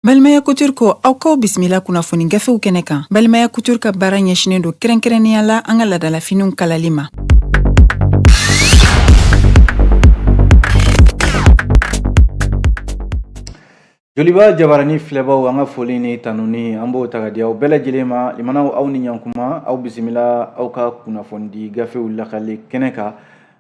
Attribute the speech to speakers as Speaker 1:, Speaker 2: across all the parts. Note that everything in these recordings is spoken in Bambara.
Speaker 1: Balimaya Couture ko aw k'aw bisimila kunnafoni gafew kɛnɛ kan. Balimaya Couture ka baara ɲɛsinnen don kɛrɛnkɛrɛnnenya la an ka laadalafiniw kalali ma.
Speaker 2: Joliba jabarani filɛbaw, an ka foli ni tanuni an b'o ta ka di aw bɛɛ lajɛlen ma. Limanaw, aw ni ɲankuma, aw bisimila aw ka kunnafonidi gafew lakali kɛnɛ kan.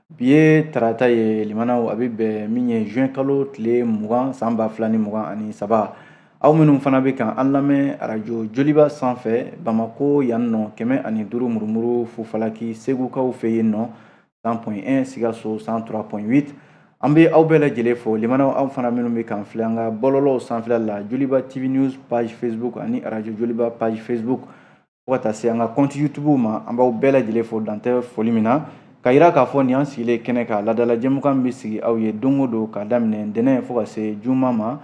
Speaker 2: Bi ye tarata ye, limanaw, a bɛ bɛn min ye juin kalo tile 20 san 2023. Aw minnu fana bɛ kan an lamɛn arajo Joliba sanfɛ Bamako yan nɔ, 105 murumuru fufalaki, Segukaw fɛ yen nɔ 100.1, Sikaso 103.8, an bɛ aw bɛɛ lajɛlen fo. Limanaw, aw fana minnu bɛ k'an filɛ an ka bɔlɔlɔw sanfɛla la, Joliba TV News page Facebook ani arajo Joliba page Facebook, fo ka taa se an ka compte YouTube ma, an b'aw bɛɛ lajɛlen fo dan tɛ foli min na, ka yira k'a fɔ nin an sigilen kɛnɛ kan, laadala jɛmukan bɛ sigi aw ye don o don k'a daminɛ ntɛnɛn fo ka se juma ma,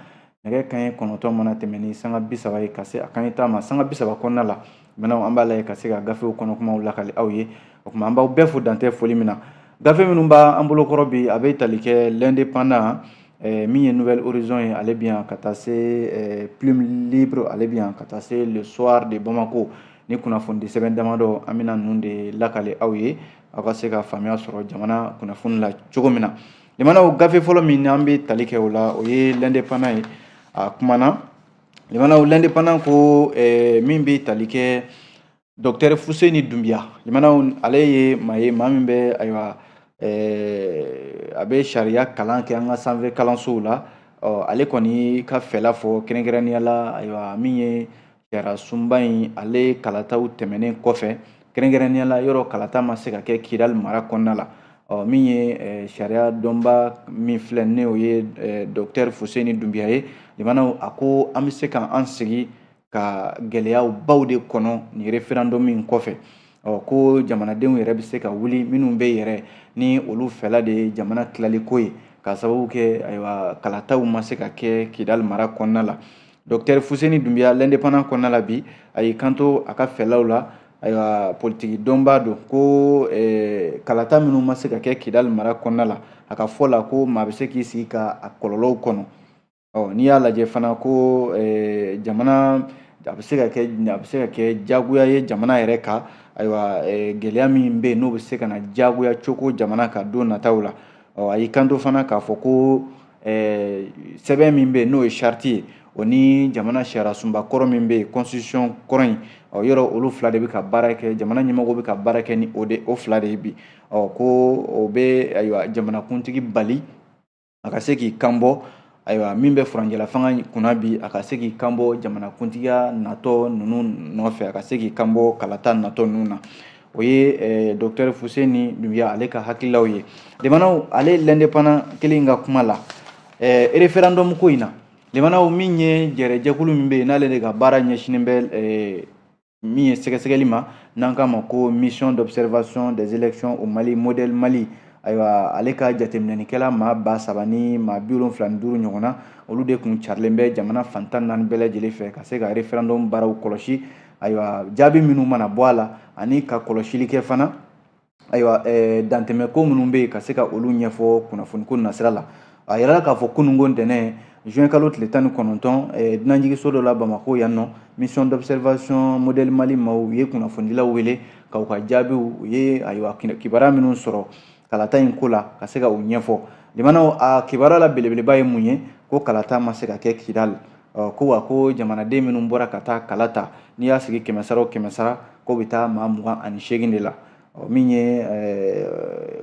Speaker 2: nɛgɛ kanɲɛ 9 mana tɛmɛ ni sanga 30 ye ka se a kanɲɛ 10 ma, sanga 30 kɔnɔna la. Limanaw, an b'a lajɛ ka se ka gafew kɔnɔkumaw lakali aw ye. O tuma an b'aw bɛɛ fo dan tɛ foli min na. Gafe minnu b'an bolokɔrɔ bi, a bɛ tali kɛ L'Indépendant, min ye Nouvel Horizon ye, ale bi yan, ka taa se Plume Libre, ale bi yan, ka taa se Le Soir de Bamako. Ni kunnafonidi sɛbɛn damadɔ, an bɛna ninnu de lakale aw ye, aw ka se ka faamuya sɔrɔ jamana kunnafoni la cogo min na. Limanaw, gafe fɔlɔ min n'an bɛ tali kɛ o la, o ye L'Indépendant ye. A kumana, limanaw, L'Indépendant ko min bɛ tali kɛ docteur Fuseni Dunbiya. Limanaw, ale ye maa ye, maa min bɛ, ayiwa, a bɛ sariya kalan kɛ an ka sanfɛ kalansow la. Ɔ, ale kɔni ka fɛla fɔ kɛrɛnkɛrɛnnenya la, ayiwa, min ye sariya sunba in, ale kalataw tɛmɛnen kɔfɛ, kɛrɛnkɛrɛnnenya la yɔrɔ kalata ma se ka kɛ Kidali mara kɔnɔna la. Ɔ, min ye sariya dɔnba min filɛ ne, o ye docteur Fuseni Dunbiya ye. Limanaw, a ko an bɛ se k'an sigi ka gɛlɛyaw baw de kɔnɔ nin référendum in kɔfɛ. Ɔ, ko jamanadenw yɛrɛ bɛ se ka wuli, minnu bɛ yɛrɛ ni olu fɛla de ye jamana tilaliko ye, k'a sababu kɛ, ayiwa, kalataw ma se ka kɛ Kidali mara kɔnɔna la. Docteur Fuseni Dunbiya, L'Indépendant kɔnɔna la bi, a y'i kanto a ka fɛlaw la. Ayiwa, politiki dɔnbaa don, ko kalata minnu ma se ka kɛ Kidali mara kɔnɔna la, a ka fɔ la ko maa bɛ se k'i sigi ka a kɔlɔlɔw kɔnɔ. Ɔ, n'i y'a lajɛ fana ko jamana a bɛ se ka kɛ, a bɛ se ka kɛ jagoya ye jamana yɛrɛ kan. Ayiwa, gɛlɛya min bɛ yen, n'o bɛ se ka na jagoya cogo jamana kan don nataw la. Ɔ, a y'i kanto fana k'a fɔ ko sɛbɛn min bɛ yen, n'o ye charte ye, o ni jamana sariya sunba kɔrɔ min bɛ yen, constitution kɔrɔ in, ɔ, yɔrɔ olu fila de bɛ ka baara kɛ, jamana ɲɛmɔgɔw bɛ ka baara kɛ ni o de, o fila de ye bi. Ɔ, ko o bɛ, ayiwa, jamanakuntigi bali a ka se k'i kanbɔ, ayiwa, min bɛ furancɛla fanga kunna bi, a ka se k'i kanbɔ jamanakuntigiya natɔ ninnu nɔfɛ, a ka se k'i kanbɔ kalata natɔ ninnu na. O ye docteur Fuseni Dunbiya ale ka hakililaw ye. Limanaw, ale L'Indépendant kelen ka kuma la, référendum ko in na, limanaw, min ye jɛrɛjɛkulu min bɛ yen, n'ale de ka baara ɲɛsinnen bɛ min ye sɛgɛsɛgɛli ma, n'an k'a ma ko Mission d'observation des élections au Mali, Modèle Mali, ayiwa, ale ka jateminɛlikɛla maa 3075 ɲɔgɔn na, olu de kun carilen bɛ jamana fan 14 bɛɛ lajɛlen fɛ ka se ka référendum baaraw kɔlɔsi, ayiwa, jaabi minnu mana bɔ a la, ani ka kɔlɔsili kɛ fana, ayiwa, dantɛmɛko minnu bɛ yen, ka se ka olu ɲɛfɔ kunnafoniko nasira la. A yirala k'a fɔ kununko ntɛnɛn, juin kalo tile 19, dunanjiginso dɔ la Bamako yan nɔ, Mission d'observation Modèle Mali maaw u ye kunnafonidilaw wele k'u ka jaabiw, u ye, ayiwa, kibaruya minnu sɔrɔ kalata in ko la, ka se ka u ɲɛfɔ. Limanaw, a kibaruya la belebeleba ye mun ye? Ko kalata ma se ka kɛ Kidali. Ko wa ko jamanaden minnu bɔra ka taa kala ta, n'i y'a sigi kɛmɛ sara o kɛmɛ sara, k'o bɛ taa maa 28 de la. Min ye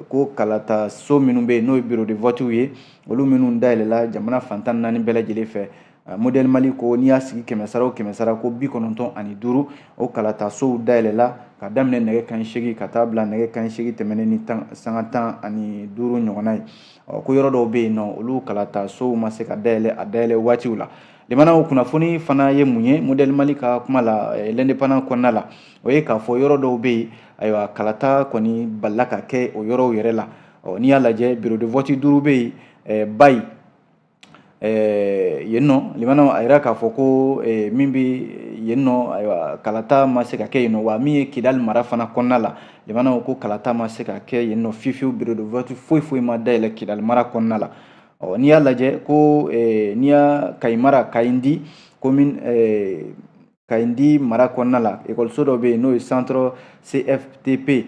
Speaker 2: ko kalata so minnu bɛ yen, n'o ye bureau de vote ye, olu minnu dayɛlɛla jamana fan 14 bɛɛ lajɛlen fɛ, Modèle Mali ko n'i y'a sigi kɛmɛ sara o kɛmɛ sara, ko 95, o kalata sow dayɛlɛla ka daminɛ nɛgɛ kanɲɛ 8 ka taa bila nɛgɛ kanɲɛ 8 tɛmɛnen ni sanga 15 ɲɔgɔnna ye. Ɔ, ko yɔrɔ dɔw bɛ yen nɔ, olu kalata sow ma se ka dayɛlɛ a dayɛlɛ waatiw la. Limanaw, kunnafoni fana ye mun ye Modèle Mali ka kuma la L'Indépendant kɔnɔna la? O ye k'a fɔ yɔrɔ dɔw bɛ yen, ayiwa, kalata kɔni balila ka kɛ o yɔrɔw yɛrɛ la. Ɔ, n'i y'a lajɛ, bureau de vote duuru bɛ yen Bayi yen nɔ. Limanaw, a yira k'a fɔ ko min bɛ yen nɔ, ayiwa, kalata ma se ka kɛ yen nɔ. Wa min ye Kidali mara fana kɔnɔna la, limanaw, ko kalata ma se ka kɛ yen nɔ fiyewu, bureau de vote foyi foyi ma dayɛlɛ Kidali mara kɔnɔna la. Ɔ, n'i y'a lajɛ ko n'i y'a Kayi mara, Kayindi, commune Kayindi mara kɔnɔna la, ekɔliso dɔ bɛ yen n'o ye centre CFTP,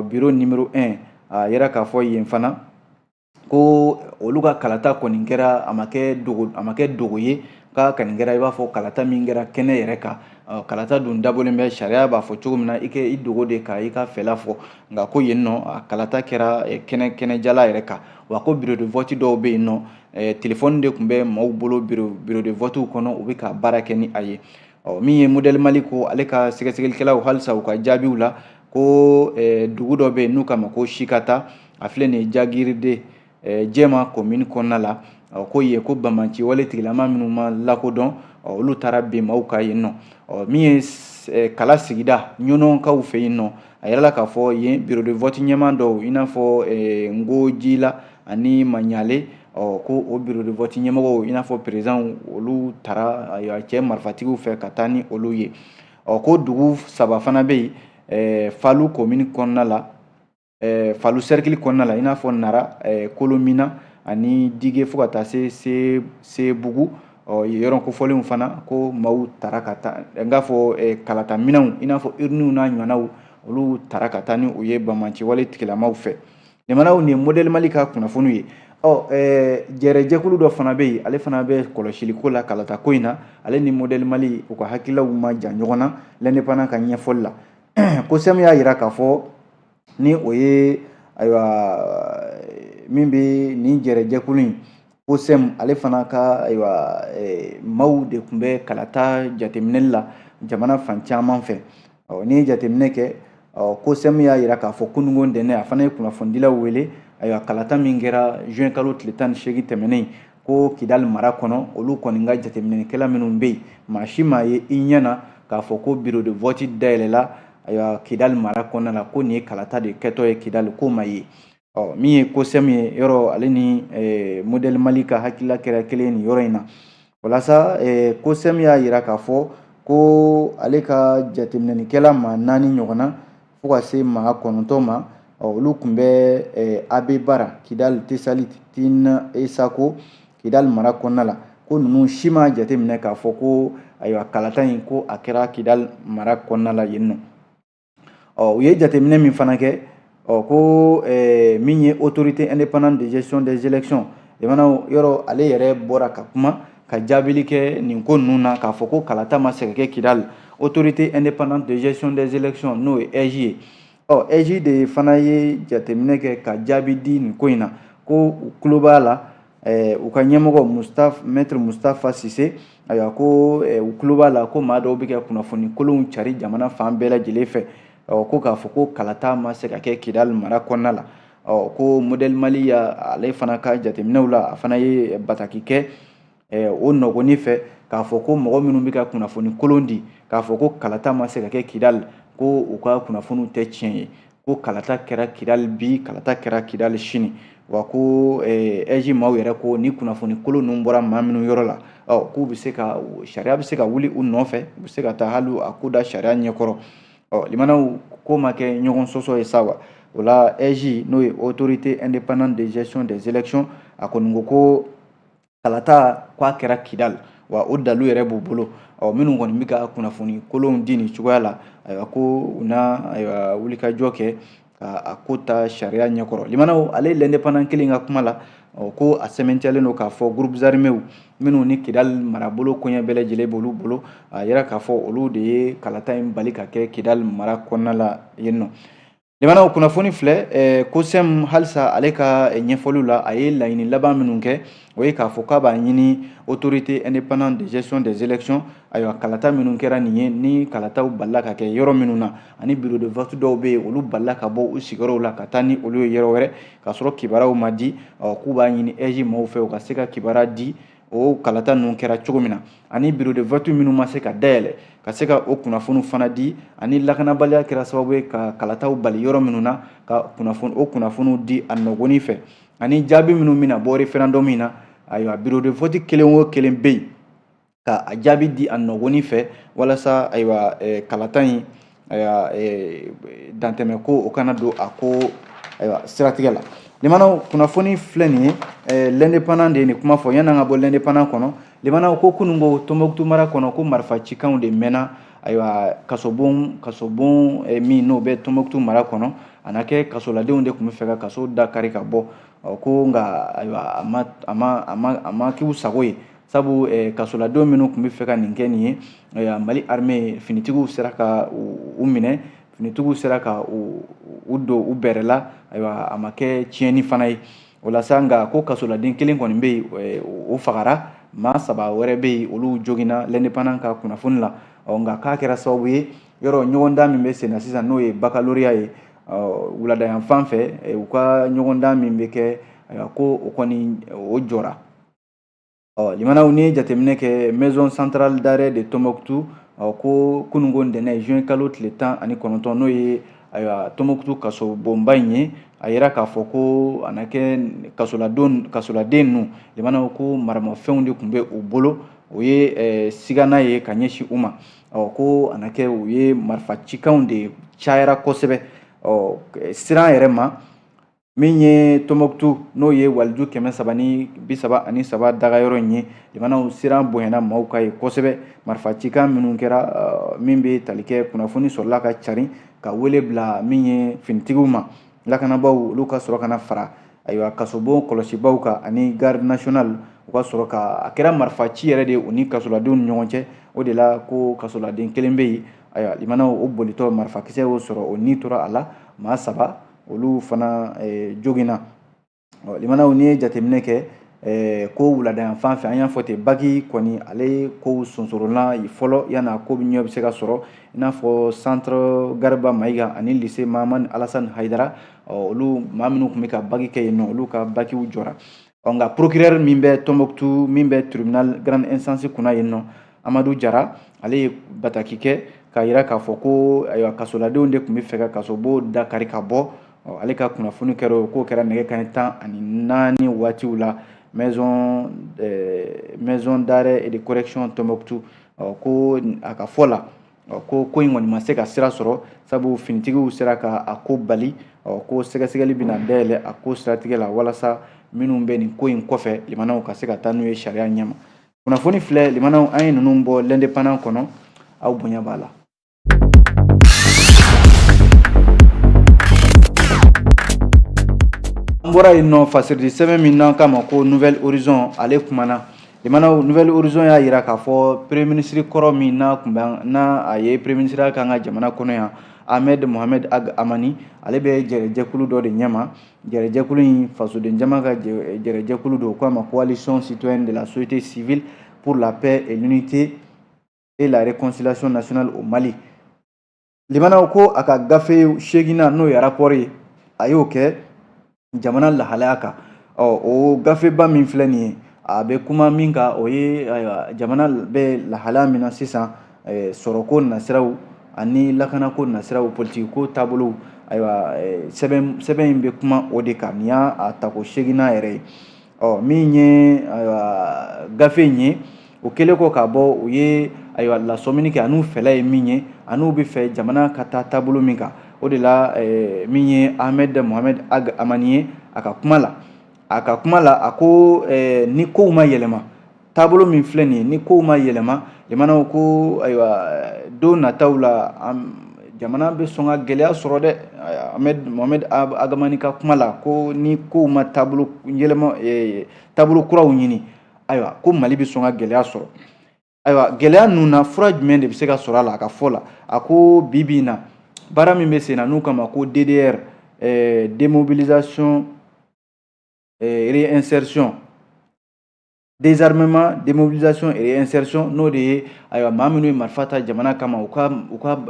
Speaker 2: bureau numéro 1. A yira k'a fɔ yen fana ko olu ka kalata kɔni kɛra, a ma kɛ dogo, a ma kɛ dogo ye, k'a kɔni kɛra i b'a fɔ kalata min kɛra kɛnɛ yɛrɛ kan. Kalata dun dabɔlen bɛ, sariya b'a fɔ cogo min na, i kɛ i dogo de ka i ka fɛla fɔ, nka ko yen nɔ a kalata kɛra kɛnɛ kɛnɛjala yɛrɛ kan. Wa ko bureau de vote dɔw bɛ yen nɔ, telefɔni de tun bɛ maaw bolo bureau de vote kɔnɔ, u bɛ ka baara kɛ ni a ye. Ɔ, min ye Modèle Mali ko ale ka sɛgɛsɛgɛlikɛlaw, halisa u ka jaabiw la, ko dugu dɔ bɛ yen n'u k'a ma ko Sikata, a filɛ nin ye Jagiride Jɛma commune kɔnɔna la, ko yen ko banbanci wale tigilama minnu ma lakodɔn, olu taara bin maaw kan yen nɔ. Ɔ, min ye Kala sigida Ɲɔnɔkaw fɛ yen nɔ, a yirala k'a fɔ yen bureau de vote ɲɛmaa dɔw, i n'a fɔ Ngojila ani Maɲale, ɔ, ko o bureau de vote ɲɛmɔgɔw, i n'a fɔ président, olu tara cɛ marifatigiw fɛ ka taa ni olu ye. Ɔ, ko dugu saba fana bɛ yen Falu commune kɔnɔna la, Falu cercle kɔnɔna la, i n'a fɔ Nara, Kolomina ani Dige, fo ka taa se Sebugu. Ɔ, yen yɔrɔ kofɔlenw fana, ko maaw tara ka taa, n k'a fɔ kalata minɛnw, i n'a fɔ urnes n'a ɲɔgɔnnaw, olu tara ka taa ni u ye banbanciwale tigilamaw fɛ. Limanaw, nin ye Modèle Mali ka kunnafoniw ye. Ɔ, jɛrɛjɛkulu dɔ fana bɛ yen, ale fana bɛ kɔlɔsiliko la kalata ko in na. Ale ni Modèle Mali, u ka hakililaw ma jan ɲɔgɔn na. L'Indépendant ka ɲɛfɔli la, COSEM y'a yira k'a fɔ, ni o ye ayiwa min bɛ nin jɛrɛjɛkulu in COSEM, ale fana ka ayiwa maaw de tun bɛ kalata jateminɛli la jamana fan caman fɛ. Ɔ, n'i ye jateminɛ kɛ, ɔ, COSEM y'a yira k'a fɔ kununko ntɛnɛn, a fana ye kunnafonidilaw wele. Ayiwa, kalata min kɛra juin kalo tile 18 tɛmɛnen ko Kidali mara kɔnɔ, olu kɔni ka jateminɛkɛla minnu bɛ yen, maa si maa ye i ɲɛ na k'a fɔ ko bureau de vote dayɛlɛla ayiwa Kidali mara kɔnɔna la, ko nin ye kalata de kɛtɔ ye Kidali, ko ma ye. Ɔ, min ye COSEM ye, yɔrɔ ale ni Modèle Mali ka hakilila kɛra kelen nin yɔrɔ in na. Walasa COSEM y'a yira k'a fɔ ko ale ka jateminɛlikɛla maa naani ɲɔgɔn na fo ka se maa 9 ma, olu tun bɛ Abebara, Kidali, Tesalit, Tin Esako, Kidali mara kɔnɔna la, ko ninnu si ma jateminɛ k'a fɔ ko ayiwa kalata in ko a kɛra Kidali mara kɔnɔna la yen nɔ. Ɔ, u ye jateminɛ min fana kɛ, ɔ, ko min ye Autorité indépendante de gestion des élections, jamanaw yɔrɔ, ale yɛrɛ bɔra ka kuma ka jaabili kɛ nin ko ninnu na, k'a fɔ ko kalata ma se ka kɛ Kidali. Autorité indépendante de gestion des élections, n'o ye AIGE ye, ɔ, AIGE de fana ye jateminɛ kɛ ka jaabi di nin ko in na, ko u tulo b'a la, u ka ɲɛmɔgɔ Mustapha, maître Mustapha Cissé, ayiwa, ko u tulo b'a la ko maa dɔw bɛ ka kunnafoni kolonw cari jamana fan bɛɛ lajɛlen fɛ, ɔ, ko k'a fɔ ko kalata ma se ka kɛ Kidali mara kɔnɔna la. Ɔ, ko Modèle Mali ya ale fana ka jateminɛw la, a fana ye bataki kɛ o nɔgɔni fɛ k'a fɔ ko mɔgɔ minnu bɛ ka kunnafoni kolon di k'a fɔ ko kalata ma se ka kɛ Kidali, ko u ka kunnafoniw tɛ tiɲɛ ye, ko kalata kɛra Kidali bi, kalata kɛra Kidali sini. Wa ko AIGE maaw yɛrɛ ko ni kunnafoni kolon ninnu bɔra maa minnu yɔrɔ la, ɔ, k'u bɛ se ka, sariya bɛ se ka wuli u nɔfɛ, u bɛ se ka taa hali a ko da sariya ɲɛkɔrɔ. Ɔ, limanaw, ko ma kɛ ɲɔgɔn sɔsɔ ye sa wa. O la, AIGE, n'o ye Autorité indépendante de gestion des élections, a kɔni ko ko kalata k'a kɛra Kidali, wa o dalu yɛrɛ b'u bolo. Ɔ, minnu kɔni bɛ ka kunnafoni kolonw di nin cogoya la, ayiwa, ko u na ayiwa wulikajɔ kɛ ka a ko ta sariya ɲɛkɔrɔ. Limanaw, ale L'Indépendant kelen ka kuma la, ɔ, ko a sɛmɛntiyalen don k'a fɔ groupes armés minnu ni Kidali marabolo koɲɛ bɛɛ lajɛlen b'olu bolo, a yira k'a fɔ olu de ye kalata in bali ka kɛ Kidali mara kɔnɔna la yen nɔ. Limanaw, kunnafoni filɛ. COSEM halisa, ale ka ɲɛfɔliw la, a ye laɲini laban minnu kɛ, o ye k'a fɔ k'a b'a ɲini Autorité indépendante de gestion des élections, ayiwa, kalata minnu kɛra nin ye, ni kalataw balila ka kɛ yɔrɔ minnu na, ani bureau de vote dɔw bɛ yen, olu balila ka bɔ u sigiyɔrɔw la ka taa ni olu ye yɔrɔ wɛrɛ k'a sɔrɔ kibaruyaw ma di, ɔ, k'u b'a ɲini AIGE maaw fɛ u ka se ka kibaruya di o kalata ninnu kɛra cogo min na, ani bureau de vote minnu ma se ka dayɛlɛ, ka se ka o kunnafoniw fana di, ani lakanabaliya kɛra sababu ye ka kalataw bali yɔrɔ minnu na, ka kunnafoni o kunnafoniw di a nɔgɔnin fɛ, ani jaabi minnu bɛna bɔ référendum in na. Ayiwa, bureau de vote kelen o kelen bɛ yen, ka a jaabi di a nɔgɔnin fɛ, walasa ayiwa kalata in, ayiwa, dantɛmɛ ko o kana don a ko ayiwa siratigɛ la. Limanaw, kunnafoni filɛ nin ye. L'Indépendant de ye nin kuma fɔ. Yanni an ka bɔ L'Indépendant kɔnɔ, Limanaw, ko kununko Tɔnbɔkutu mara kɔnɔ, ko marifa cikanw de mɛnna. Ayiwa, kasobon min n'o bɛ Tɔnbɔkutu mara kɔnɔ, a na kɛ kasoladenw de tun bɛ fɛ ka kaso da kari ka bɔ. Ko nka ayiwa, a ma k'u sago ye, sabu kasoladenw minnu tun bɛ fɛ ka nin kɛ nin ye, ayiwa, Mali armée finitigiw sera ka u minɛ, finitigiw sera ka u don u bɛrɛ la. Ayiwa, a ma kɛ tiɲɛni fana ye o la sa. Nka ko kasoladen kelen kɔni bɛ yen, o fagara, maa saba wɛrɛ bɛ yen, olu joginna, L'Indépendant ka kunnafoni la. Ɔ nka k'a kɛra sababu ye, yɔrɔ ɲɔgɔndan min bɛ sen na sisan, n'o ye baccalauréat ye wulada yan fan fɛ, u ka ɲɔgɔndan min bɛ kɛ, ayiwa, ko o kɔni o jɔra. Ɔ limanaw, n'i ye jateminɛ kɛ maison centrale d'arrêt de Tombouctou, ɔ ko kununko ntɛnɛn, juin kalo tile 19, n'o ye ayiwa Tombouctou kasobonba in ye, a yira k'a fɔ ko a na kɛ kasoladen ninnu, limanaw, ko maramafɛnw de tun bɛ u bolo, o ye sigana ye ka ɲɛsin u ma. Ɔ ko a na kɛ u ye marifa cikanw de cayara kosɛbɛ. Ɔ siran yɛrɛ ma, min ye Tɔnbɔkutu, n'o ye waliju 333 dagayɔrɔ in ye, limanaw, siran bonyana maaw ka ye kosɛbɛ. Marifa cikan minnu kɛra, min bɛ tali kɛ kunnafoni sɔrɔla ka carin ka wele bila min ye finitigiw ma, lakanabaaw, olu ka sɔrɔ ka na fara ayiwa kasobon kɔlɔsibaw kan ani garde nationale, u ka sɔrɔ ka a kɛra marifa ci yɛrɛ de u ni kasoladenw ni ɲɔgɔn cɛ. O de la ko kasoladen kelen bɛ yen, ayiwa limanaw, o bolitɔ marifakisɛ y'o sɔrɔ, o ni tora a la, maa saba olu fana joginna. Limanaw, n'i ye jateminɛ kɛ ko wulada yan fan fɛ, an y'a fɔ ten, bac kɔni ale kow sonsorola fɔlɔ yan'a ko ɲɛ bɛ se ka sɔrɔ, i n'a fɔ centre Gariba Mayiga ani lycée Mahamani Alasani Hayidara. Olu maa minnu tun bɛ ka bac kɛ yen nɔ, olu ka bacw jɔra. Ɔ nka procureur min bɛ Tɔnbɔkutu, min bɛ tribunal grande instance kunna yen nɔ, Amadu Jara, ale ye bataki kɛ k'a yira k'a fɔ ko ayiwa kasoladenw de tun bɛ fɛ ka kasobon da kari ka bɔ. Ale ka kunnafoni kɛra o k'o kɛra nɛgɛ kanɲɛ 14 waatiw la maison d'arrêt et de correction Tombouctou. Ko a ka fɔ la, ko ko in kɔni ma se ka sira sɔrɔ, sabu finitigiw sera ka a ko bali. Ko sɛgɛsɛgɛli bɛna dayɛlɛ a ko siratigɛ la, walasa minnu bɛ nin ko in kɔfɛ, limanaw, ka se ka taa n'u ye sariya ɲɛma. Kunnafoni filɛ limanaw, an ye ninnu bɔ L'Indépendant kɔnɔ, aw bonya b'a la. An bɔra yen nɔ, fasiridi sɛbɛn min n'an k'a ma ko Nouvel Horizon, ale kumana. Limanaw, Nouvel Horizon y'a yira k'a fɔ premier ministre kɔrɔ min n'a tun bɛ n'a a ye premier ministre k'an ka jamana kɔnɔ yan, Ahmed Mohamed Ag Amani, ale bɛ jɛrɛjɛkulu dɔ de ɲɛma. Jɛrɛjɛkulu in, fasoden jama ka jɛrɛjɛkulu don, k'a ma Coalition citoyenne de la société civile pour la paix et l'unité et la réconciliation nationale au Mali. Limanaw, ko a ka gafe seeginna, n'o ye rapport ye, a y'o kɛ jamana lahalaya kan. Ɔ o gafeba min filɛ nin ye, a bɛ kuma min kan, o ye ayiwa jamana bɛ lahalaya min na sisan, sɔrɔko nasiraw ani lakanako nasiraw, politikiko taabolow. Ayiwa, sɛbɛn in bɛ kuma o de kan. Nin y'a a tako seeginna yɛrɛ ye. Ɔ min ye ayiwa gafe in ye, o kɛlen kɔ ka bɔ, u ye ayiwa lasɔmini kɛ an'u fɛla ye min ye, an'u bɛ fɛ jamana ka taa taabolo min kan. O de la min ye Ahmed Mohamed Ag Amani ye, a ka kuma la, a ko ni kow ma yɛlɛma, taabolo min filɛ nin ye, ni kow ma yɛlɛma, limanaw, ko ayiwa don nataw la, jamana bɛ sɔn ka gɛlɛya sɔrɔ dɛ. Ahmed Mohamed Ag Amani ka kuma la, ko ni kow ma taabolo yɛlɛma, taabolo kuraw ɲini, ayiwa ko Mali bɛ sɔn ka gɛlɛya sɔrɔ. Ayiwa, gɛlɛya ninnu na, fura jumɛn de bɛ se ka sɔrɔ a la? A ka fɔ la, a ko bi bi in na, baara min bɛ sen na, n'u kama ko DDR, démobilisation, réinsertion, désarmement, démobilisation et réinsertion, n'o de ye ayiwa maa minnu ye marifa ta jamana kama, u ka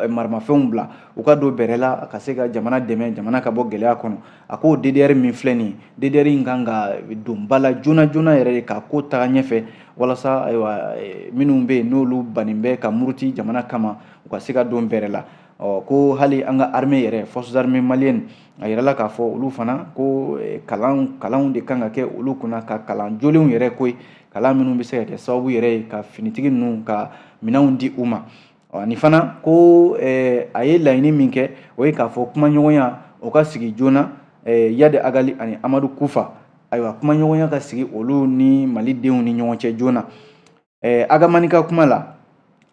Speaker 2: maramafɛnw bila, u ka don bɛrɛ la ka se ka jamana dɛmɛ, jamana ka bɔ gɛlɛya kɔnɔ. A ko DDR min filɛ nin ye, DDR in kan ka don ba la joona joona yɛrɛ de ka ko taga ɲɛfɛ, walasa ayiwa minnu bɛ yen, n'olu bannen bɛ ka muruti jamana kama, u ka se ka don bɛrɛ la. Ɔ ko hali an ka armée yɛrɛ, forces armées maliennes, a yirala k'a fɔ olu fana ko kalanw de kan ka kɛ olu kunna, ka kalan jolenw yɛrɛ koyi, kalan minnu bɛ se ka kɛ sababu yɛrɛ ye ka finitigi ninnu ka minɛnw di u ma. Ani fana ko a ye laɲini min kɛ, o ye k'a fɔ kumaɲɔgɔnya o ka sigi joona, Iyad Ag Ghali ani Amadu Kufa, ayiwa kumaɲɔgɔnya ka sigi olu ni malidenw ni ɲɔgɔn cɛ joona. Agamani ka kuma la,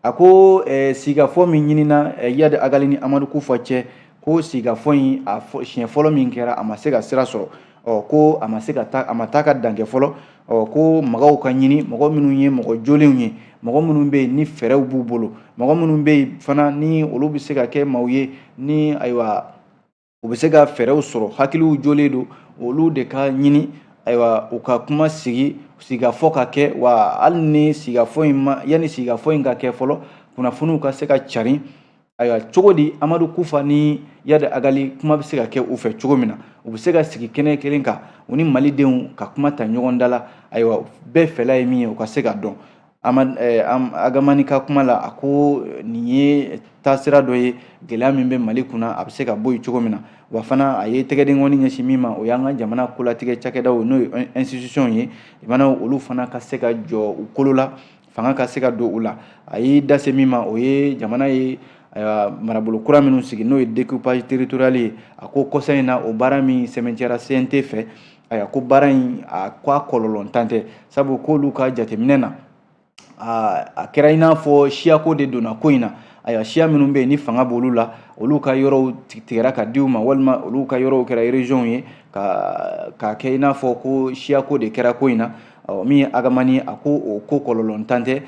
Speaker 2: a ko sigikafɔ min ɲinina Iyad Ag Ghali ni Amadu Kufa cɛ, ko sigikafɔ in a siɲɛ fɔlɔ min kɛra, a ma se ka sira sɔrɔ. Ɔ ko a ma se ka taa, a ma taa ka dankɛ fɔlɔ. Ɔ ko magaw ka ɲini, mɔgɔ minnu ye mɔgɔ jolenw ye, mɔgɔ minnu bɛ yen ni fɛɛrɛw b'u bolo, mɔgɔ minnu bɛ yen fana ni olu bɛ se ka kɛ maaw ye ni ayiwa u bɛ se ka fɛɛrɛw sɔrɔ, hakiliw jolen don, olu de ka ɲini, ayiwa u ka kuma sigi, sigikafɔ ka kɛ. Wa hali ni sigikafɔ in ma, yanni sigikafɔ in ka kɛ fɔlɔ, kunnafoniw ka se ka carin, ayiwa cogo di Amadu Kufa ni Iyad Ag Ghali kuma bɛ se ka kɛ u fɛ cogo min na, u bɛ se ka sigi kɛnɛ kelen kan, u ni malidenw ka kuma ta ɲɔgɔn da la, ayiwa bɛɛ fɛla ye min ye, u ka se ka dɔn. Agamani ka kuma la, a ko nin ye taasira dɔ ye, gɛlɛya min bɛ Mali kunna, a bɛ se ka bɔ yen cogo min na. Wa fana a ye tɛgɛdenkɔni ɲɛsin min ma, o y'an ka jamana kolatigɛ cakɛdaw, n'o ye institution ye, olu fana ka se ka jɔ u kolo la, fanga ka se ka don u la. A y'i da se min ma, o ye jamana ye ayiwa marabolo kura minnu sigi, n'o ye découpage territorial ye. A ko kɔsa in na, o baara min sɛmɛntiyara CNT fɛ, ayiwa ko baara in, a ko a kɔlɔlɔntan tɛ, sabu k'olu ka jateminɛ na, a kɛra i n'a fɔ siyako de donna ko in na. Ayiwa siya minnu bɛ yen ni fanga b'olu la, olu ka yɔrɔw tigɛra ka di u ma, walima olu ka yɔrɔw kɛra région ye, ka kɛ i n'a fɔ ko siyako de kɛra ko in na. Min ye Agamani, a ko o ko kɔlɔlɔntan tɛ.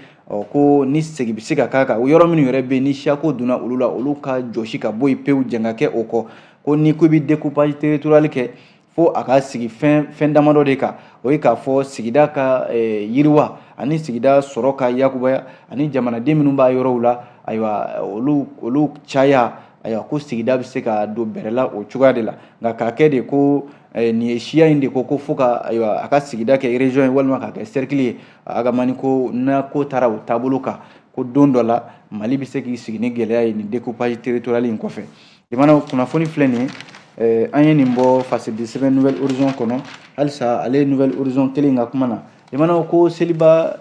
Speaker 2: Ko ni segin bɛ se ka k'a kan, yɔrɔ minnu yɛrɛ bɛ yen ni siyako donna olu la, olu ka jɔsi ka bɔ yen pewu, jɛn ka kɛ o kɔ. Ko ni ko i bɛ découpage territorial kɛ, fo a ka sigi fɛn damadɔ de kan. O ye k'a fɔ sigida ka yiriwa, ani sigida sɔrɔ ka yakubaya, ani jamanaden minnu b'a yɔrɔw la, ayiwa olu caya, ayiwa ko sigida bɛ se ka don bɛrɛ la o cogoya de la. Nka k'a kɛ de ko nin ye siya in de ko fo ka ayiwa a ka sigida kɛ région ye, walima k'a kɛ cercle ye, Agamani ko n'a ko taara o taabolo kan, ko don dɔ la Mali bɛ se k'i sigi ni gɛlɛya ye nin découpage territorial in kɔfɛ. Jamana kunnafoni filɛ nin ye, an ye nin bɔ fasidi sɛbɛn Nouvel Horizon kɔnɔ. Halisa ale ye Nouvel Horizon kelen ka kuma na, jamana ko seliba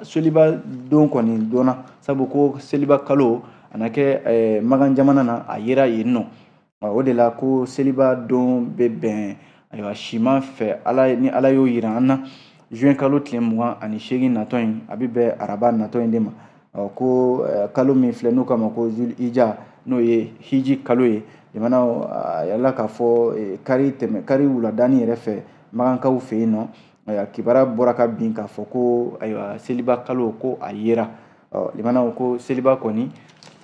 Speaker 2: don kɔni dɔnna, sabu ko seliba kalo a na kɛ Makan jamana na, a yera yen nɔ. O de la ko seliba don bɛ bɛn ayiwa siman fɛ, ala ni ala y'o yira an na, juin kalo tile 28 natɔ in, a bɛ bɛn araba natɔ in de ma. Ko kalo min filɛ n'o kama ko Zul Ija, n'o ye hiji kalo ye, jamana a yirala k'a fɔ kari tɛmɛ kari wuladani yɛrɛ fɛ Makankaw fɛ yen nɔ, ayiwa kibaruya bɔra ka bin k'a fɔ ko ayiwa seliba kalo ko a yera. Limanaw ko seliba kɔni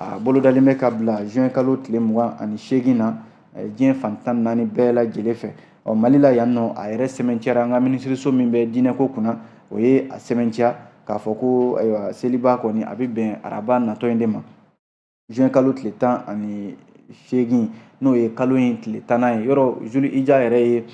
Speaker 2: a bolodalen bɛ ka bila juin kalo tile 28 na diɲɛ fan 14 bɛɛ lajɛlen fɛ. Mali la yan nɔ, a yɛrɛ sɛmɛntiyara, an ka minisiriso min bɛ diinɛko kunna, o ye a sɛmɛntiya k'a fɔ ko ayiwa seliba kɔni a bɛ bɛn araba natɔ in de ma, juin kalo tile 18, n'o ye kalo in tile 10nan ye. Yɔrɔ Zul Ija yɛrɛ ye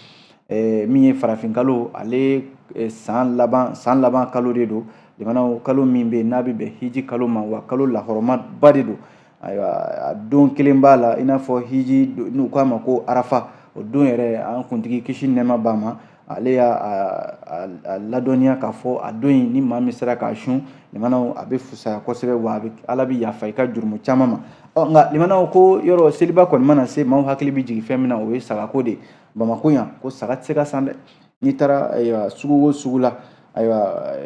Speaker 2: min ye farafin kalo, ale san laban kalo de don, jamana kalo min bɛ yen n'a bɛ bɛn hiji kalo ma, wa kalo lahɔrɔmaba de don. Ayiwa a don kelen b'a la i n'a fɔ hiji, n'u k'a ma ko arafa, o don yɛrɛ an kuntigi kisi nɛɛma b'a ma, ale y'a a ladɔnniya k'a fɔ a don in ni maa min sera k'a sun, limanaw a bɛ fusaya kosɛbɛ, wa ala bɛ yafa i ka jurumu caman ma. Nka limanaw ko yɔrɔ seliba kɔni mana se, maaw hakili bɛ jigin fɛn min na, o ye sagako de ye. Bamakɔ yan ko saga tɛ se ka san dɛ. N'i taara ayiwa sugu o sugu la, ayiwa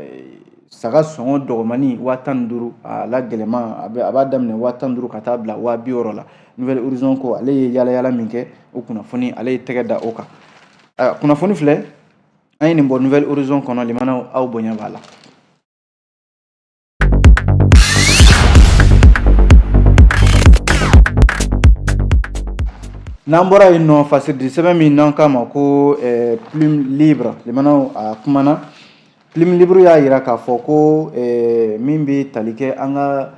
Speaker 2: saga sɔngɔ dɔgɔmani 15,000, a la gɛlɛman a b'a daminɛ 15,000 ka taa bila 60,000 la. Nouvel Horizon ko ale ye yala yala min kɛ, o kunnafoni ale ye tɛgɛ da o kan. Kunnafoni filɛ, an ye nin bɔ Nouvel Horizon kɔnɔ, limanaw aw bonya b'a la. N'an bɔra yen nɔ, fasiridi sɛbɛn min n'an k'a ma ko Plume Libre, limanaw a kumana. Plume Libre y'a yira k'a fɔ ko min bɛ tali kɛ an ka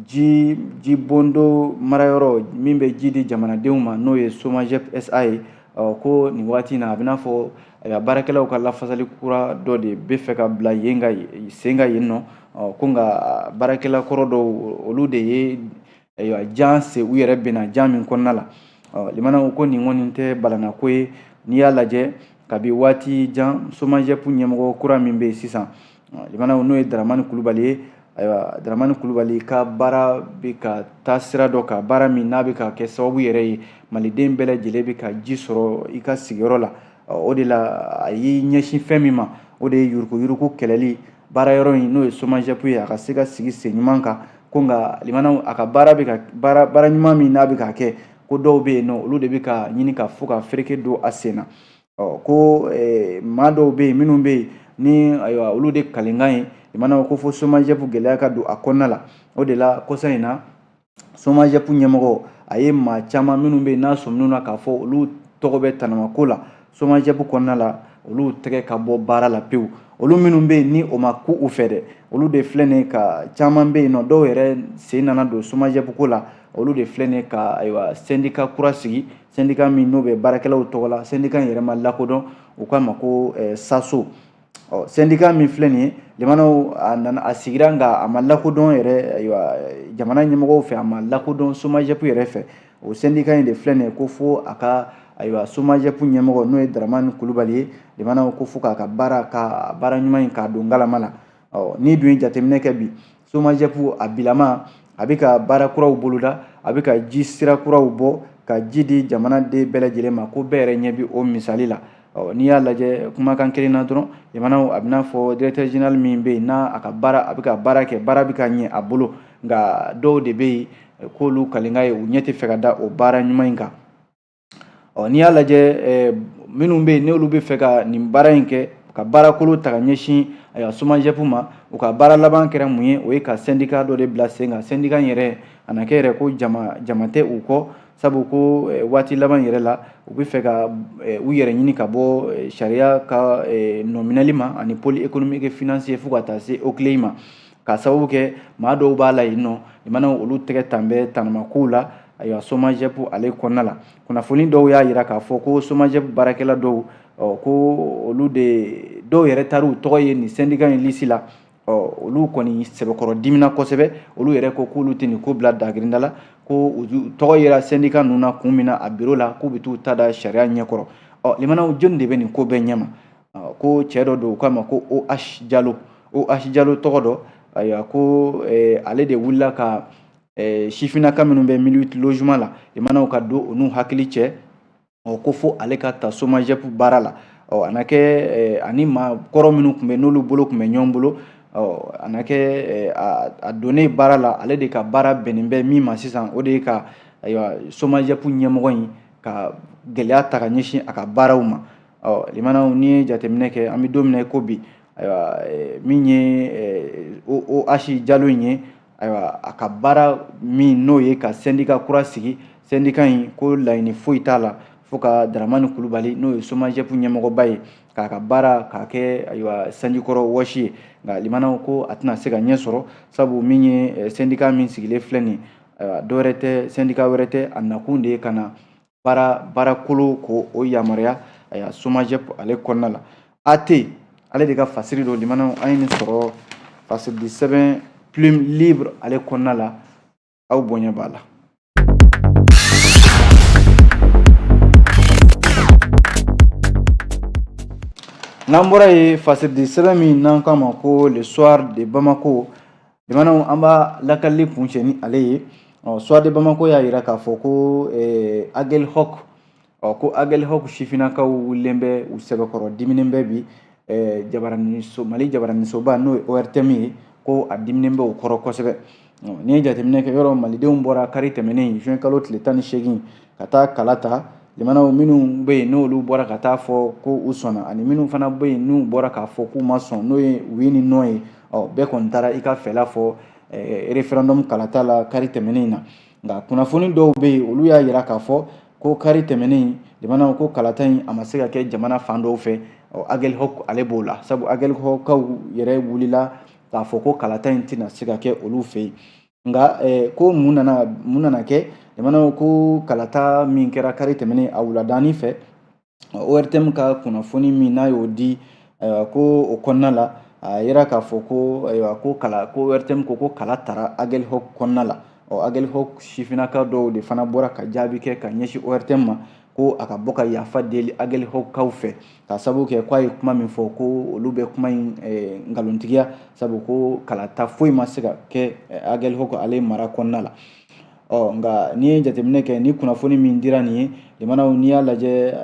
Speaker 2: ji bondo marayɔrɔ min bɛ ji di jamanadenw ma, n'o ye SOMAGEP SA ye, ko nin waati in na a bɛ n'a fɔ baarakɛlaw ka lafasali kura dɔ de bɛ fɛ ka bila yen ka sen ka yen nɔ. Ko nka baarakɛla kɔrɔ dɔw, olu de ye ayiwa jan se u yɛrɛ bɛnna jan min kɔnɔna la. Limanaw ko nin kɔni tɛ balannako ye. N'i y'a lajɛ kabi waati jan, SOMAGEP ɲɛmɔgɔ kura min bɛ yen sisan, limanaw n'o ye Daramani Kulubali ye, ayiwa Daramani Kulubali ka baara bɛ ka taa sira dɔ kan, baara min n'a bɛ ka kɛ sababu yɛrɛ ye maliden bɛɛ lajɛlen bɛ ka ji sɔrɔ i ka sigiyɔrɔ la. O de la a y'i ɲɛsin fɛn min ma, o de ye yuruguyurugu kɛlɛli, baara yɔrɔ in n'o ye SOMAGEP ye, a ka se ka sigi sen ɲuman kan. Ko nka limanaw, a ka baara bɛ ka baara ɲuman min n'a bɛ ka kɛ, ko dɔw bɛ yen nɔ, olu de bɛ ka ɲini ka fo ka fereke don a sen na. Ɔ ko maa dɔw bɛ yen minnu bɛ yen ni ayiwa olu de kalenkan ye limanaw, ko fo SOMAGEP gɛlɛya ka don a kɔnɔna la. O de la kɔsa in na, SOMAGEP ɲɛmɔgɔ a ye maa caman minnu bɛ yen n'a sɔmin'u na k'a fɔ olu tɔgɔ bɛ tanamako la SOMAGEP kɔnɔna la, olu tɛgɛ ka bɔ baara la pewu. Olu minnu bɛ yen ni o ma ku u fɛ dɛ, olu de filɛ nin ye ka caman bɛ yen nɔ, dɔw yɛrɛ sen nana don SOMAGEP ko la, olu de filɛ nin ye ka ayiwa syndicat kura sigi, syndicat min n'o bɛ baarakɛlaw tɔgɔ la. Syndicat in yɛrɛ ma lakodɔn, u k'a ma ko SASO. Ɔ syndicat min filɛ nin ye limanaw, a nana a sigira nka a ma lakodɔn yɛrɛ ayiwa jamana ɲɛmɔgɔw fɛ, a ma lakodɔn SOMAGEP yɛrɛ fɛ. O syndicat in de filɛ nin ye ko fo a ka ayiwa SOMAGEP ɲɛmɔgɔ n'o ye Daramani Kulubali ye limanaw, ko fo k'a ka baara ka baara ɲuman in k'a don galama la. Ɔ n'i dun ye jateminɛ kɛ bi, SOMAGEP a bilama a bɛ ka baara kuraw boloda, a bɛ ka ji sira kuraw bɔ ka ji di jamanaden bɛɛ lajɛlen ma, ko bɛɛ yɛrɛ ɲɛ bɛ o misali la. Ɔ n'i y'a lajɛ kumakan kelen na dɔrɔn limanaw, a bɛna fɔ directeur général min bɛ yen n'a a ka baara a bɛ ka baara kɛ, baara bɛ ka ɲɛ a bolo, nka dɔw de bɛ yen k'olu kalenkan ye, u ɲɛ tɛ fɛ ka da o baara ɲuman in kan. Ɔ n'i y'a lajɛ minnu bɛ yen n'olu bɛ fɛ ka nin baara in kɛ, ka baarakolo ta ka ɲɛsin ayiwa SOMAGEP ma, u ka baara laban kɛra mun ye? O ye ka syndicat dɔ de bila sen kan. Syndicat in yɛrɛ a na kɛ yɛrɛ ko jama jama tɛ u kɔ, sabu ko waati laban yɛrɛ la, u bɛ fɛ ka u yɛrɛ ɲini ka bɔ sariya ka nɔminɛli ma ani pôle économique et financier fo ka taa se OCLEI ma, k'a sababu kɛ maa dɔw b'a la yen nɔ limanaw, olu tɛgɛ tan bɛ tanamakow la ayiwa SOMAGEP ale kɔnɔna la. Kunnafoni dɔw y'a jira k'a fɔ ko SOMAGEP baarakɛla dɔw, ɔ ko olu de dɔw yɛrɛ taar'u tɔgɔ ye nin syndicat in liste la. Ɔ olu kɔni sɛbɛkɔrɔ dimina kosɛbɛ, olu yɛrɛ ko k'olu tɛ nin ko bila dagirinda la, ko u tɔgɔ yera syndicat ninnu na kun min na a bureau la, k'u bɛ t'u ta da sariya ɲɛkɔrɔ. Ɔ limanaw, jɔnni de bɛ nin ko bɛɛ ɲɛma? Ko cɛ dɔ don, u k'a ma ko OH Jalo. OH Jalo tɔgɔ dɔ, ayiwa ko ale de wulila ka sifinnaka minnu bɛ 1008 logement la limanaw, ka don u n'u hakili cɛ. Ɔ ko fo ale ka ta SOMAGEP baara la. Ɔ a na kɛ ani maa kɔrɔ minnu tun bɛ n'olu bolo tun bɛ ɲɔgɔn bolo, ɔ a na kɛ a donnen baara la, ale de ka baara bɛnnen bɛ min ma sisan, o de ye ka ayiwa SOMAGEP ɲɛmɔgɔ in ka gɛlɛya ta ka ɲɛsin a ka baaraw ma. Ɔ limanaw, n'i ye jateminɛ kɛ, an bɛ don min na i ko bi, ayiwa min ye OH Jalo in ye, ayiwa a ka baara min n'o ye ka syndicat kura sigi, syndicat in ko laɲini foyi t'a la fo ka Daramani Kulubali n'o ye SOMAGEP ɲɛmɔgɔba ye, k'a ka baara k'a kɛ ayiwa sanjikɔrɔ wɔsi ye. Nka limanaw, ko a tɛna se ka ɲɛ sɔrɔ, sabu min ye syndicat min sigilen filɛ nin ye, ayiwa dɔwɛrɛ tɛ, syndicat wɛrɛ tɛ, a nakun de ye ka na baarakolo ko o yamaruya ayiwa SOMAGEP ale kɔnɔna la. AT ale de ka fasiri don limanaw, an ye nin sɔrɔ fasiridi sɛbɛn Plume Libre ale kɔnɔna la, aw bonya b'a la. N'an bɔra yen, fasiridi sɛbɛn min n'an k'a ma ko Le Soir de Bamako limanaw, an b'a lakalili kuncɛ ni ale ye. Ɔ Soir de Bamako y'a jira k'a fɔ ko Aguelhok, ɔ ko Aguelhok sifinnakaw wulilen bɛ, u sɛbɛkɔrɔ diminen bɛ bi jabaraniso, Mali jabaranisoba n'o ye ORTM ye, ko a diminen bɛ u kɔrɔ kosɛbɛ. N'i ye jateminɛ kɛ, yɔrɔ malidenw bɔra kari tɛmɛnen juin kalo tile 18 ka taa kala ta limanaw, minnu bɛ yen n'olu bɔra ka taa fɔ ko u sɔnna, ani minnu fana bɛ yen n'u bɔra k'a fɔ k'u ma sɔn, n'o ye oui ni non ye. Ɔ bɛɛ kɔni taara i ka fɛla fɔ référendum kalata la kari tɛmɛnen in na. Nka kunnafoni dɔw bɛ yen, olu y'a jira k'a fɔ ko kari tɛmɛnen limanaw, ko kalata in a ma se ka kɛ jamana fan dɔw fɛ. Ɔ Aguelhok ale b'o la, sabu Aguelhokkaw yɛrɛ wulila k'a fɔ ko kalata in tɛna se ka kɛ olu fɛ yen. Nka ko mun nana kɛ limanaw, ko kalata min kɛra kari tɛmɛnen a wuladani fɛ, ORTM ka kunnafoni min n'a y'o di, ayiwa ko o kɔnɔna la a yira k'a fɔ ko ayiwa ko kala ko ORTM ko kala tara Aguelhok kɔnɔna la. Ɔ Aguelhok sifinnaka dɔw de fana bɔra ka jaabi kɛ ka ɲɛsin ORTM ma, ko a ka bɔ ka yafa deli Aguelhokkaw fɛ, ka sababu kɛ k'a ye kuma min fɔ, ko olu bɛ kuma in nkalontigiya, sabu ko kalata foyi ma se ka kɛ Aguelhok ale mara kɔnɔna la. Ɔ nka n'i ye jateminɛ kɛ, ni kunnafoni min dira nin ye limanaw, n'i y'a lajɛ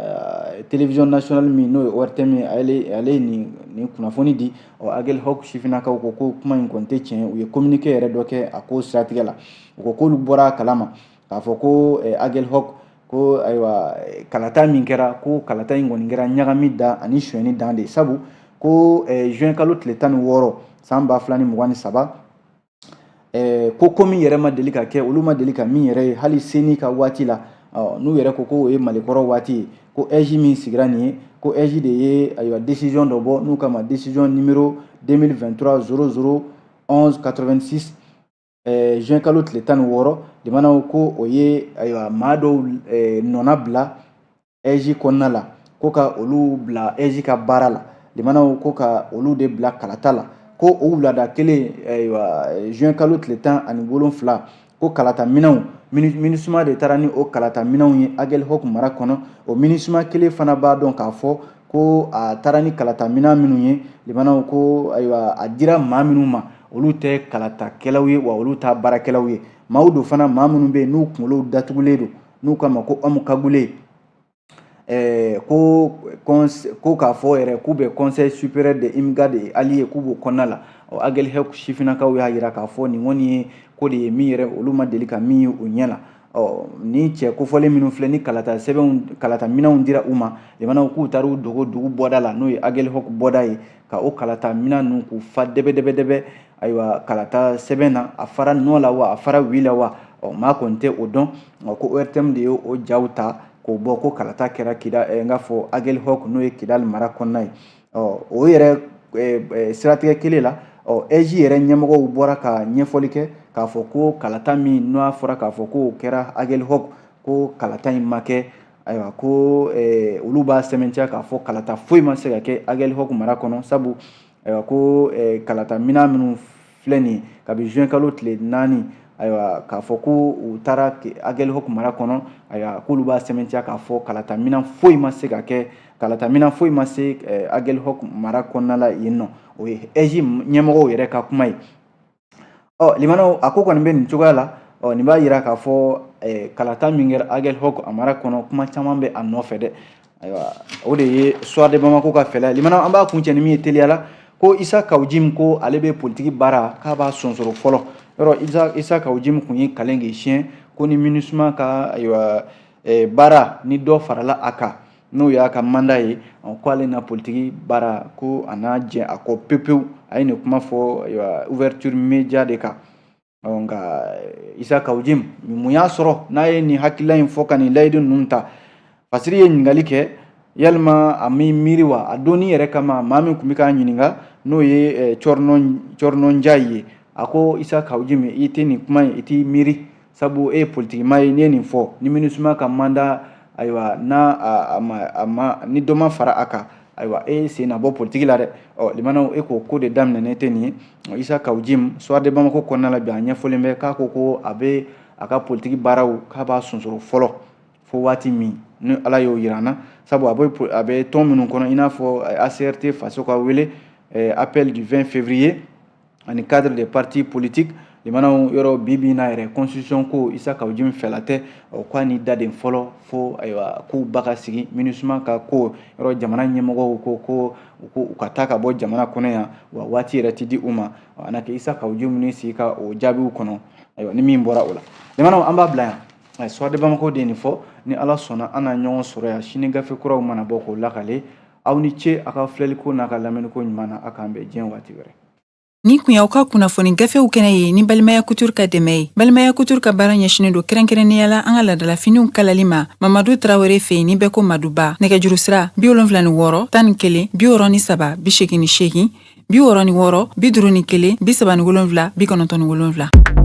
Speaker 2: télévision nationale min n'o ye ORTM ye, ale ye nin kunnafoni di. Ɔ, Aguelhok sifinnakaw ko ko kuma in kɔni tɛ tiɲɛ. U ye communiqué yɛrɛ dɔ kɛ a ko siratigɛ la. U ko k'olu bɔra a kalama k'a fɔ ko Aguelhok, ko ayiwa, kalata min kɛra, ko kalata in kɔni kɛra ɲagami dan ani sonyɛni dan de, sabu ko juin kalo tile 16 san 2023, ko min yɛrɛ ma deli ka kɛ, olu ma deli ka min yɛrɛ ye hali CENI ka waati la, n'u yɛrɛ ko ko o ye Malikɔrɔ waati ye, ko AIGE min sigira nin ye, ko AIGE de ye ayiwa décision dɔ bɔ n'u kama décision numéro 2023 00 11 86, juin kalo tile 16. Limanaw, ko o ye ayiwa maa dɔw nɔna bila AIGE kɔnɔna la, ko ka olu bila AIGE ka baara la. Limanaw, ko ka olu de bila kalata la, ko o wulada kelen, ayiwa, juin kalo tile 17, ko kalata minɛnw, MINUSMA de taara ni o kalata minɛnw ye Aguelhok mara kɔnɔ. O MINUSMA kelen fana b'a dɔn k'a fɔ ko a taara ni kalata minɛn minnu ye. Limanaw, ko ayiwa, a dira maa minnu ma, olu tɛ kalatakɛlaw ye, wa olu ta baarakɛlaw ye. Maaw don fana, maa minnu bɛ yen n'u kunkolo datugulen don, n'u kama ko homme cagoulé. Ko k'a fɔ yɛrɛ k'u bɛ Conseil supérieur de Imgad et alliés, k'u b'o kɔnɔna la. Ɔ, Aguelhok sifinnakaw y'a jira k'a fɔ nin kɔni ye ko de ye min yɛrɛ olu ma deli ka min ye u ɲɛ la. Ɔ, ni cɛ kofɔlen minnu filɛ ni kalata sɛbɛnw, kalata minɛnw dira u ma, limanaw, k'u taara u dogo dugu bɔda la, n'o ye Aguelhok bɔda ye, ka o kalata minɛn ninnu k'u fa dɛbɛ dɛbɛ dɛbɛ. Ayiwa, kalata sɛbɛn na, a fara non la wa, a fara oui la wa, ɔ, maa kɔni tɛ o dɔn. Ko ORTM de ye o jaw ta k'o bɔ ko kalata kɛra Kida, n k'a fɔ Aguelhok, n'o ye Kidali mara kɔnɔna ye. Ɔ, o yɛrɛ siratigɛ kelen la, ɔ, AIGE yɛrɛ ɲɛmɔgɔw bɔra ka ɲɛfɔli kɛ k'a fɔ ko kalata min n'a fɔra k'a fɔ k'o kɛra Aguelhok, ko kalata in ma kɛ. Ayiwa, ko olu b'a sɛmɛntiya k'a fɔ kalata foyi ma se ka kɛ Aguelhok mara kɔnɔ, sabu ayiwa, ko kalata minɛn minnu filɛ nin ye kabi juin kalo tile 4, ayiwa, k'a fɔ ko u taara Aguelhok mara kɔnɔ, ayiwa, k'olu b'a sɛmɛntiya k'a fɔ kalata minɛn foyi ma se ka kɛ, kalata minɛn foyi ma se Aguelhok mara kɔnɔna la yen nɔ. O ye AIGE ɲɛmɔgɔw yɛrɛ ka kuma ye. Ɔ, limanaw, a ko kɔni bɛ nin cogoya la. Ɔ, nin b'a yira k'a fɔ kalata min kɛra Aguelhok a mara kɔnɔ, kuma caman bɛ a nɔfɛ dɛ. Ayiwa, o de ye Soir de Bamako ka fɛla ye. Limanaw, an b'a kuncɛ ni min ye teliya la, ko Issa Kaou Djim, ko ale bɛ politiki baara k'a b'a sonsoro fɔlɔ. Yɔrɔ Issa Kaou Djim kun ye kalen k'i siɲɛ ko ni MINUSMA ka ayiwa baara ni dɔ farala a kan, n'o y'a ka mandat ye, ko ale na politiki baara, ko a n'a jɛ a kɔ pewu pewu. A ye nin kuma fɔ ayiwa Ouverture Média de kan. Nka Issa Kaou Djim, mun y'a sɔrɔ n'a ye nin hakilila in fɔ ka nin layidu ninnu ta? Fasiri ye ɲininkali kɛ, yalima a m'i miiri wa? A donni yɛrɛ kama, maa min tun bɛ k'a ɲininka, n'o ye Cɔrɔnɔ Njayi ye, a ko Issa Kaou Djim, i tɛ nin kuma in, i t'i miiri, sabu e ye politikimaa ye, n'i ye nin fɔ ni MINUSMA ka mandat, ayiwa, n'a a ma ni dɔ ma fara a kan, ayiwa, e sen na bɔ politiki la dɛ. Ɔ, limanaw, e k'o ko de daminɛ ne tɛ nin ye. Issa Kaou Djim, Soir de Bamako kɔnɔna la bi, a ɲɛfɔlen bɛ k'a ko ko a bɛ a ka politiki baaraw k'a b'a sonsoro fɔlɔ fo waati min ni Ala y'o yira an na, sabu a bɛ tɔn minnu kɔnɔ, i n'a fɔ ACRT Faso ka wele, Appel du 20 février, ani cadre des partis politiques. Limanaw, yɔrɔ bi bi in na yɛrɛ, constitution ko, Issa Kaou Djim fɛla tɛ k'a ni daden fɔlɔ fo ayiwa k'u ba ka sigi MINUSMA ka ko yɔrɔ. Jamana ɲɛmɔgɔw ko u ka taa ka bɔ jamana kɔnɔ yan, wa waati yɛrɛ ti di u ma. A na kɛ Issa Kaou Djim ni sigi ka o jaabiw kɔnɔ. Ayiwa, ni min bɔra o la, limanaw, an b'a bila yan. Soir de Bamako de ye nin fɔ. Ni Ala sɔnna, an na ɲɔgɔn sɔrɔ yan sini, gafe kuraw mana bɔ k'o lakale. Aw ni ce a ka filɛliko n'a ka lamɛnniko ɲuman na. A k'an bɛn diɲɛ waati wɛrɛ.
Speaker 1: Nin kun y'aw ka kunnafoni gafew kɛnɛ ye ni Balimaya Couture ka dɛmɛ ye. Balimaya Couture ka baara ɲɛsinin don kɛrɛnkɛrɛnnenya la an ka ladalafiniw kalali ma Mamadu Tarawele fɛ yen, ni bɛɛ ko Maduba. Nɛgɛjuru sira 76 11 63 88, 66 51 37 97.